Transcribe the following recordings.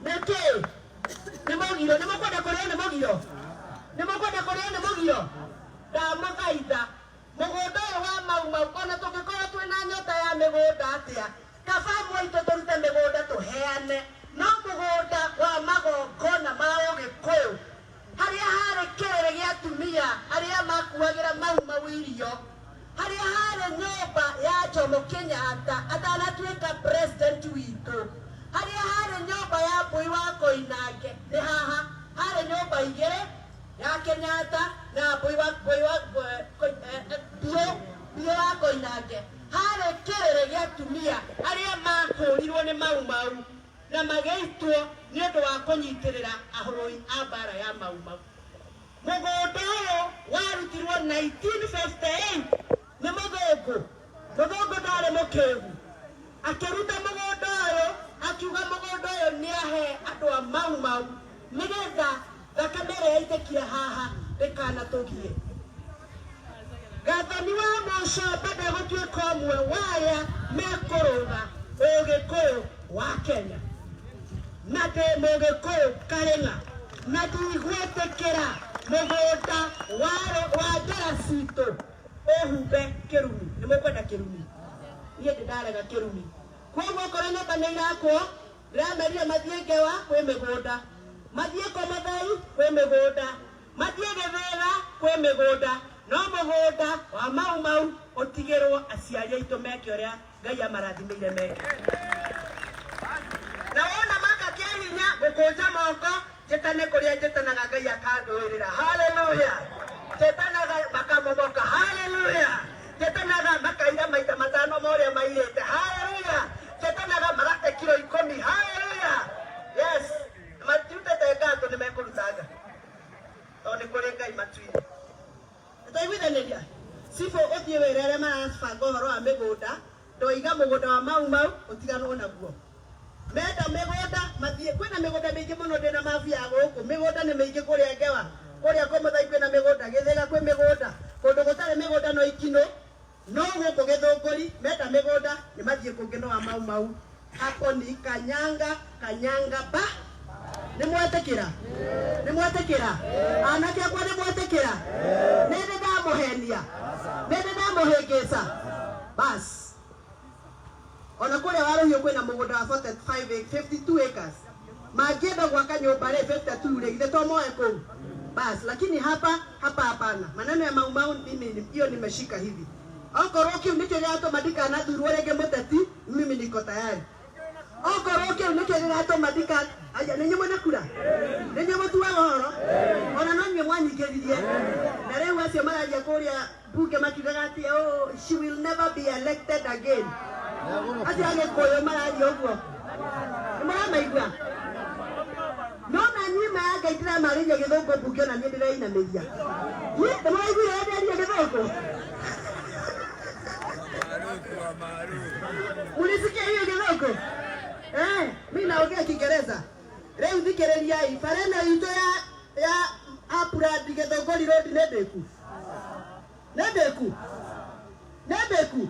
Nĩkĩ nĩ mũgiro? Nĩ mũkwenda kũrĩo nĩ mũgiro? Nĩ mũkwenda kũrĩo nĩ mũgiro? Ndamũthaitha, mũgũnda ũyũ wa Mau Mau, ona tũngĩkorwo twĩna nyota ya mĩgũnda atĩa, kaba mwaitũ tũrute mĩgũnda tũheane, no mũgũnda wa magongona ma Ũgĩkũyũ, harĩa harĩ kĩrĩrĩ gĩa atumia arĩa makuagĩra Mau Mau irio, harĩa harĩ nyũmba ya Jomo Kenyatta atanatuĩka president witũ, harĩa harĩ nyũmba ya Mbui wa Koinange, nĩ haha harĩ nyũmba igĩrĩ, ya Kenyatta na Mbui wa Mbui wa Mbiũ Mbiũ wa Koinange, harĩ kĩrĩrĩ gĩa atumia arĩa makũrirwo nĩ Mau Mau na magĩitwo nĩ ũndũ wa kũnyitĩrĩra ahũrũi a mbara ya Mau Mau. Mũgũnda ũyũ warutirwo 1958 nĩ mũthũngũ. Mũthũngũ ndarĩ mũkĩgu. Akĩruta mũgũnda ũyũ, akiuga mũgũnda ũyũ nĩ ahe andũ a Mau Mau nĩgetha thakame ĩrĩa yaitĩkire haha ndĩkanatũgie. Gathoni wa Mũcomba ndegũtuĩka ũmwe wa arĩa mekũrũga Ũgĩkũyũ wa Kenya. Na ndĩ Mũgĩkũyũ karĩng'a na ndigwĩtĩkĩra mũgũnda wa wa njara citũ ũhumbe kĩrumi. Nĩ mũkwenda kĩrumi? Niĩ ndĩ ndarega kĩrumi. Kwoguo okorwo nyũmba nĩ irakwo, ndĩramerire mathiĩ Ngewa kwĩ mĩgũnda, mathiĩ Komathai kwĩ mĩgũnda, mathiĩ Gĩthĩra kwĩ mĩgũnda, no mũgũnda wa Mau Mau ũtigĩrwo aciari aitũ meke ũrĩa Ngai amarathimĩire meke. Na wona maka kĩa hinya ngũkũnja moko njĩtane kũrĩa njĩtanaga Ngai akandũĩrĩra. Haleluya! Njĩtanaga makamomoka. Haleluya! Njĩtanaga makaira maita matano ma ũrĩa mairĩte. Haleluya! Njĩtanaga magate kiro ikũmi. Haleluya! Yes, matirutĩte ngatũ nĩ mekũruta nga tondũ nĩ kũrĩ Ngai matu-inĩ. Nĩtwaiguithanĩria? Cibũ ũthiĩ wĩre arĩa marabanga ũhoro wa mĩgũnda, ndoiga mũgũnda wa Mau Mau ũtiganwo naguo. Menda mĩgũnda mathiĩ, kwĩna mĩgũnda mĩingĩ mũno ndĩna mabu ya gũkũ, mĩgũnda nĩ mĩingĩ kũrĩa Ngewa, kũrĩa Komothai kwĩna mĩgũnda, Gĩthĩga kwĩ mĩgũnda, kũndũ gũtarĩ mĩgũnda no Ikinũ, No gũkũ Gĩthũngũri menda mĩgũnda nĩ mathiĩ kũngĩ no a Mau Mau hapo ni kanyanga kanyanga ba. Nĩ mwetĩkĩra? Nĩ mwetĩkĩra? Anake akwa nĩ mwetĩkĩra? Nĩ ndĩ ndamũhenia? Nĩ ndĩ ndamũhĩngĩca? Bas. Ona kũrĩa Warũhiũ kwĩna mũgũnda wa 45 52 acres. Mangĩenda gwaka nyũmba rĩ 52 rĩ githĩ to moe kũu? Bas, lakini hapa hapa hapana. Maneno ya Mau Mau mimi hiyo nimeshika hivi. Okorwo kĩu nĩkĩo gĩgatũma ndikanathurwo rĩngĩ mũteti, mimi niko tayari. Okorwo kĩu nĩkĩo gĩgatũma ndika aya nĩ inyuĩ mwĩna kura? Nĩ inyuĩ mũtuaga ũhoro? Ona no inyuĩ mwanyingĩririe. Na rĩu acio mararia kũrĩa Bunge makiugaga atĩ oh, she will never be elected again. Acio Agĩkũyũ mararia ũguo. Nĩ mũramaigua? No na niĩ ma ya Ngai ndĩramarĩria gĩthũngũ mbunge ona niĩ ndĩreinamĩria. Niĩ nĩ mũraiguire ũrĩa ndĩraria gĩthũngũ? Mulisikia hiyo gĩthũngũ? Eh, mi naongea Kiingereza. Rĩu thikĩrĩriai, bara ĩno itũ ya ya Upland Gĩthũngũri Road nĩ ndĩku? Nĩ ndĩku? Nĩ ndĩku?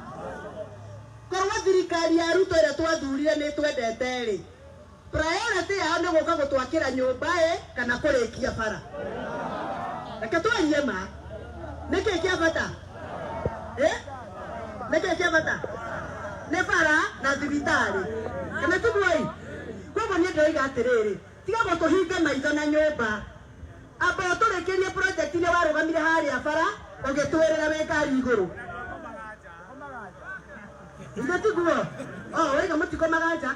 Korwo thirikari ya Ruto ĩrĩa twathurire nĩ ĩtwendete rĩ, priority yao nĩ gũka gũtwakĩra nyũmba ĩ kana kũrĩkia bara? Reke twarie ma. Nĩkĩ kĩa bata? Ĩ? Nĩkĩ kĩa bata? Nĩ bara na thibitarĩ. Kana tiguo ĩ? Koguo niĩ ndĩroiga atĩrĩrĩ, tiga gũtũhinga maitho na nyũmba. Amba ũtũrĩkĩrie project iria warũgamire harĩa bara ũgĩtwĩrĩra wĩ ngari igũrũ. Ithe tiguo? Oh, waiga mũtikomaga nja?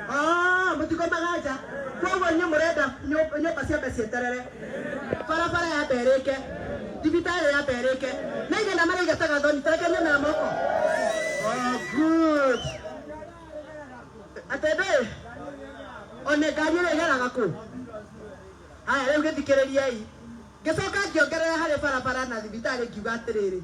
Oh, mũtikomaga nja. Koguo inyuĩ mũrenda nyũmba ciambe cieterere. Barabara yambe ĩrĩke. Thibitarĩ yambe ĩrĩke. Nĩ aigana maraiga ta Gathoni? Ta reke nyone na moko. Oh, good. Atĩ ndũĩ? One ngari ĩrĩa ĩgeraga kũ? Haya, rĩu gĩthikĩrĩriei. Ngĩcoka ngĩongerera harĩ barabara na thibitarĩ ngiuga atĩrĩrĩ,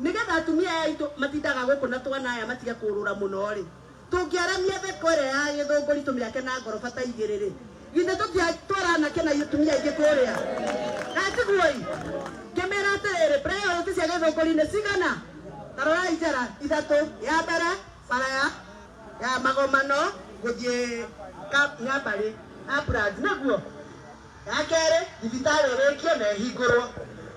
nĩgetha atumia aya aitũ matindaga gũkũ na twana aya matige kũũrũra mũno-rĩ, tũngĩaramia theko ĩrĩa ya Gĩthũngũri tũmĩake na ngoroba ta igĩrĩ-rĩ, githĩ tũtiatwara anake na atumia aingĩ kũrĩa? Kana tiguo-ĩ? Ngĩmera atĩrĩrĩ, priority cia Gĩthũngũri nĩ cigana? Ta rorai njara ithatũ. Ya mbere, bara ya ya magomano gũthiĩ Nyambarĩ Uplands nĩguo. Ya kerĩ thibitarĩ ĩrĩkio na ĩhingũrwo.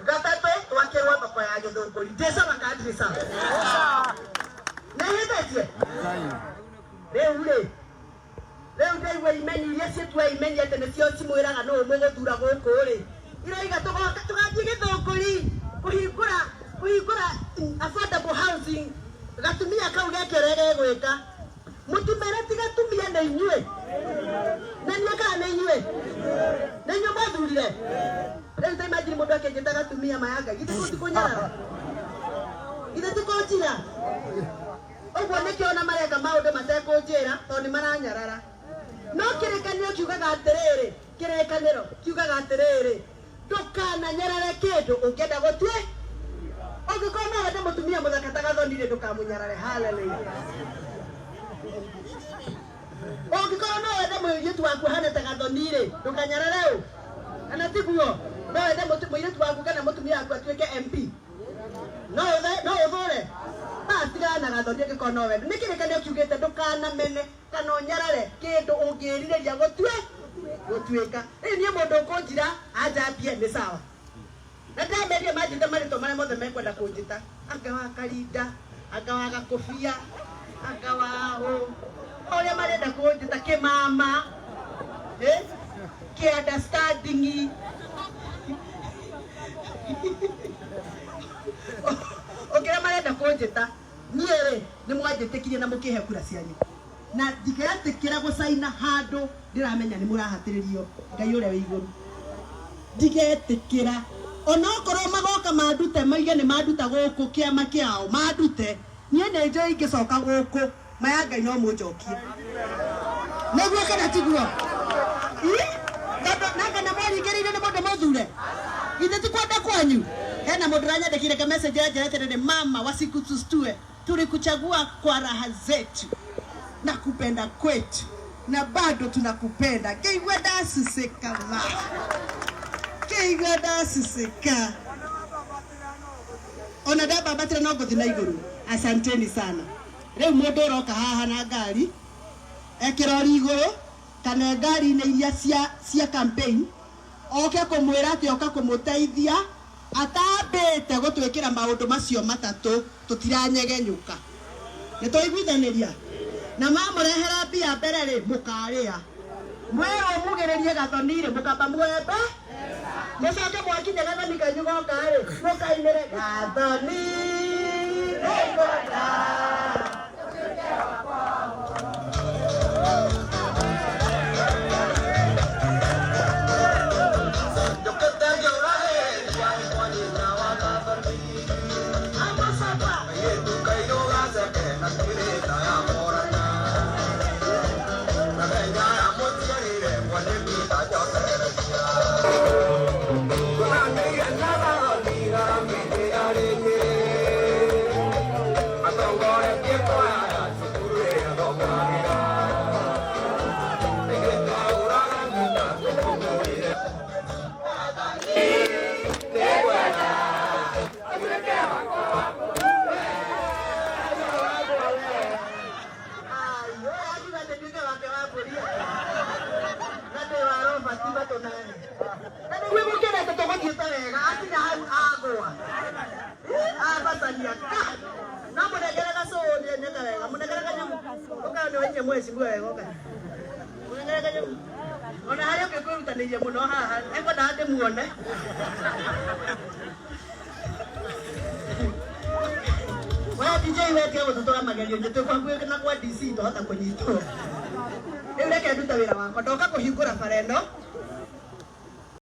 Gatatũ twakĩrwo thoko ya Gĩthũngũri. Ndĩ sawa kana ndirĩ sawa? Nĩhĩtĩtie? Rĩu rĩ, rĩu ndaigua imeni iria ciĩtua imeni atĩ nĩcio cimwĩraga nũ mũgũthura gũkũ rĩ, iroiga tũgoka tũgathiĩ Gĩthũngũri kũhingũra kũhingũra affordable housing gatumia kau geke ũrĩa gegwĩka. Mũtimere ti gatumia nĩ inyuĩ. Nĩ niĩ kana nĩ inyuĩ? Nĩ inyuĩ mwathurire? Rĩu ta imagine mũndũ akĩnjĩta gatumia ma ya Ngai, githĩ kũu ti kũnyarara? Githĩ ti kũnjira? Ũguo nĩkĩo ona mareka maũndũ matekũnjĩra tondũ nĩ maranyarara. No kĩrĩkanĩro kiugaga atĩrĩrĩ, kĩrĩkanĩro kiugaga atĩrĩrĩ, ndũkananyarare kĩndũ ũngĩenda gũtue. Ũngĩkorwo no wende mũtumia mũthaka ta Gathoni rĩ, ndũkamũnyarare. Hallelujah. Ũngĩkorwo no wende mũirĩtu waku ahane ta Gathoni rĩ, ndũkanyarare ũ. Kana tiguo? No wende mũirĩtu waku kana mũtumia waku atuĩke MP? No no ũthũre? Bas tigana na Gathoni angĩkorwo no wende. Nĩ kĩrĩkanĩro kiugĩte ndũkanamene kana ũnyarare kĩndũ ũngĩrirĩria gũtue gũtuĩka. Rĩu niĩ mũndũ ũkũnjira anjambie nĩ sawa. Na ndameria manjĩte marĩtwa marĩa mothe mekwenda kũnjĩta. Anga wa Karinda, anga wa Gakũbia, anga wa ũ. Ũrĩa marenda kũnjĩta kĩmama, eh? Kĩ understanding. Ũkĩrĩa marenda kũnjĩta, niĩ rĩ, nĩ mwanjĩtĩkirie na mũkĩhe kura cianyu. Na ndigetĩkĩra gũcaina handũ ndĩramenya nĩ mũrahatĩrĩrio Ngai ũrĩa wĩ igũrũ. Ndigetĩkĩra. Onokorwo magoka mandute moige nĩ manduta gũkũ kĩama kĩao, mandute. Niĩ nĩ njũĩ ingĩcoka gũkũ, ma ya Ngai no mũnjokie. Nĩguo kana tiguo? Ii? Tondũ nanga na mwaringĩrĩirio nĩ mũndũ mũthure? Githĩ ti kwenda kwanyu? Hena mũndũ ũranyandĩkĩire ka message aranjĩra atĩrĩrĩ, mama wasikutustue, tulikuchagua kwa raha zetu na kupenda kwetu na bado tunakupenda. Ngĩigua ndacicĩka ma. Ngĩigua ndacicĩka. Ona ndambambatĩra no ngũthiĩ na igũrũ. Asanteni sana. Rĩu mũndũ ũroka haha na ngari ekĩrori igũrũ kana ngari-inĩ iria cia cia campaign oke kũmwĩra atĩ oka kũmũteithia atambĩte gũtwĩkĩra maũndũ macio matatũ tũtiranyegenyũka. Nĩ twaiguithanĩria? Na mamũrehera mbia mbere rĩ, mũkarĩa. Mwerwo mugĩrĩrie Gathoni rĩ, mũkamba muoe mũcoke mwakinya Gathoni kanyu goka rĩ, mũkainĩre Gathoni nĩngwenda. Ona harĩa ũngĩkwĩrutanĩria mũno haha ekwendaga ndĩmuone. We DJ wetie gũtũtwara magerio-inĩ twĩ hakuhĩ na kwa DC twahota kũnyitwo. Rĩu reke ndute wĩra wakwa ndoka kũhingũra bara ĩno.